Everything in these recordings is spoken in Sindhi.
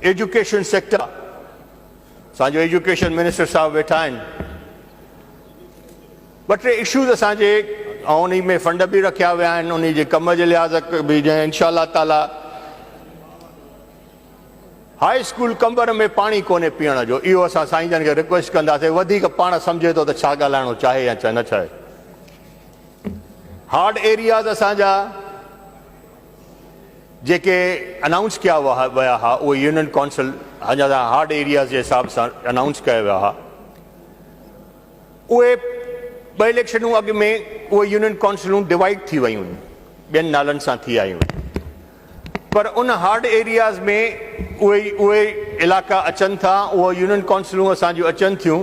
ايجوڪيشن سيڪٽر اسان جو ايجوڪيشن منسٽر صاحب ويٺا آهن. ٻه ٽي اشوز اسان جي ۽ انهي ۾ فنڊ به رکيا ويا آهن انهي جي ڪم جي لحاظ به جنهن انشاء الله تعالي هاء اسڪول قمبر ۾ پاڻي ڪونهي پيئڻ جو اهو اسان سائين جن کي رڪويسٽ ڪنداسين وڌيڪ پاڻ سمجهي ٿو ته ڇا ڳالهائڻو چاهي يا نه چاهي هارڊ ايرياز اسان جا جيڪي انائونس ڪيا ويا ها اهي يونين ڪائونسل اڃا هارڊ ايرياز جي حساب سان انائونس ڪيا ويا ها اهي ٻه اليڪشنون اڳ ۾ اهي يونين ڪائونسلون ڊوائيڊ ٿي ويون هيون ٻين نالن سان ٿي آيون هيون پر ان هارڊ ايرياز ۾ اهي اهي علائقا اچن ٿا اهي يونين ڪائونسلون اسان جون اچن ٿيون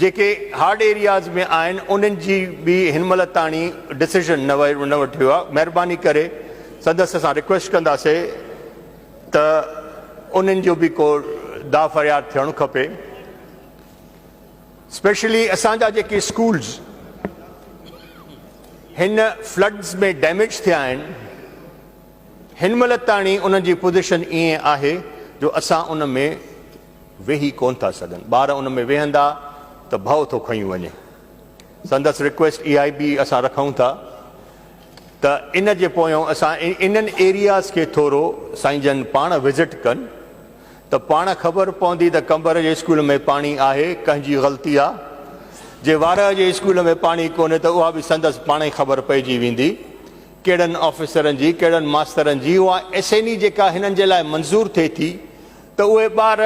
جيڪي هارڊ ايرياز ۾ آهن انهن جي به هن مهل تاڻي ڊسيزن نه نه وٺيو آهي مهرباني ڪري سندس اسان رڪويسٽ ڪنداسي ته انهن جو به ڪو دا فرياد ٿيڻ کپي اسپيشلي اسان جا جيڪي اسڪولز هن فلڊز ۾ ڊيميج ٿيا آهن هن مهل تاڻي انهن جي پوزيشن ائين آهي جو اسان ان ۾ ويهي ڪونه ٿا سگهن ٻار ان ۾ ويهندا ته ڀؤ ٿو کنيون وڃي سندس رڪويسٽ اها به اسان رکون ٿا ته ان جي پويان اسان انهن ايرياز کي ٿورو سائين جن پاڻ وزٽ ڪن ته پاڻ خبر پوندي ته قمبر جي اسڪول ۾ پاڻي آهي ڪنهن جي غلطي آ جي وارهه جي اسڪول ۾ پاڻي ڪونهي ته اها به سندس پاڻ ئي خبر پئجي ويندي ڪهڙن آفيسرن جي ڪهڙن ماسترن جي اها ايس اين اي جيڪا هنن جي لاء منظور ٿئي ٿي ته اهي ٻار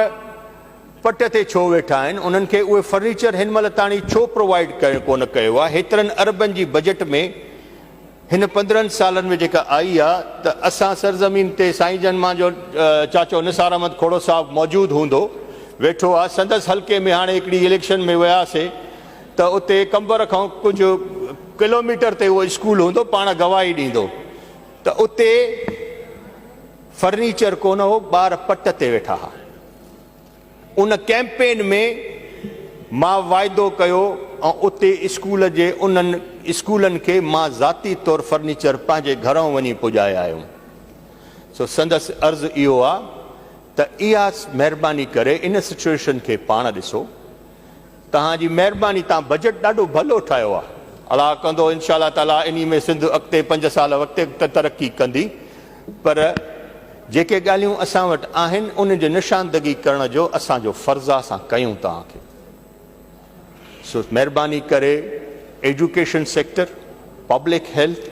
پٽ تي ڇو ويٺا آهن انهن کي اهي فرنيچر هن مهل تاڻي ڇو پرووائيڊ ڪونه ڪيو آهي هيترن اربن جي بجيٽ ۾ هن 15 سالن ۾ جيڪا آئي آ ته اسان سرزمين تي سائين جن مان جو چاچو نثار احمد کوڙو صاحب موجود هوندو ويٺو آ سندس حلقي ۾ هاڻي هڪڙي اليڪشن ۾ وياسي ته اتي قمبر کان ڪجهه ڪلوميٽر تي اهو اسڪول هوندو پاڻ گواهي ڏيندو ته اتي فرنيچر ڪونه هو ٻار پٽ تي ويٺا ها. ان ڪئمپين ۾ مان واعدو ڪيو ۽ اتي اسڪول جي انهن اسڪولن کي مان ذاتي طور فرنيچر پنهنجي گهرئون وڃي پڄائي آيم. سو سندس عرض اهو آ ته اها مهرباني ڪري ان سچوئيشن کي پاڻ ڏسو. توهان جي مهرباني توهان بجيٽ ڏاڍو ڀلو ٺاهيو آ. الله ڪندو انشاء الله تعالي انهي ۾ سنڌ اڳتي پنج سال وقتي ترقي ڪندي. پر جيڪي ڳالهيون اسان وٽ آهن انهن جي نشاندگي ڪرڻ جو اسان جو فرض آ اسان ڪيون توهان کي سو مهرباني ڪري education sector public health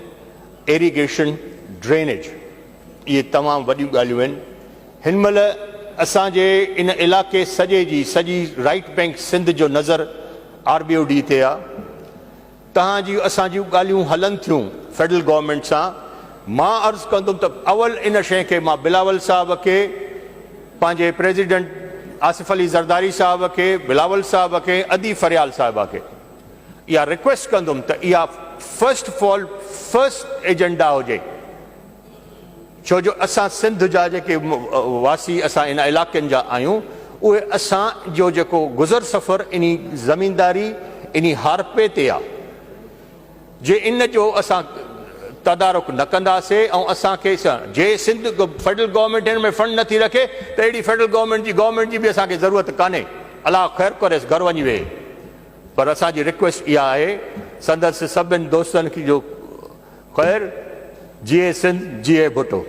irrigation drainage اهي تمام وڏيون ڳالهيون آهن هن مهل اسان جي ان علائقي سڄي جي سڄي رائيٽ بينڪ سنڌ جو نظر آر بي او ڊي تي آ توهان جون اسان جون ڳالهيون هلن ٿيون فيڊرل گورنمينٽ سان، مان عرض ڪندم ته اول ان شيء کي مان بلاول صاحب کي پنهنجي پريزيڊنٽ آصف علي زرداري صاحب کي بلاول صاحب کي ادي فريال صاحبه کي اها رڪويسٽ ڪندم ته اها first of all first agenda هجي. ڇو جو اسان سنڌ جا جيڪي واسي اسان ان علائقن جا آهيون اهي اسان جو جيڪو گذر سفر انهي زمينداري انهي هارپي تي آ جي ان جو اسان تدارڪ نه ڪنداسي ۽ اسان کي جي سنڌ فيڊرل گورنمينٽ هن ۾ فنڊ نٿي رکي ته اهڙي فيڊرل گورنمينٽ جي گورنمينٽ جي به اسان کي ضرورت ڪانهي الله خير ڪريس گهر وڃي ويهي پر اسان جي رڪويسٽ اها آهي سندس سڀن دوستن کي جو خير جيئي سنڌ جيئي ڀٽو.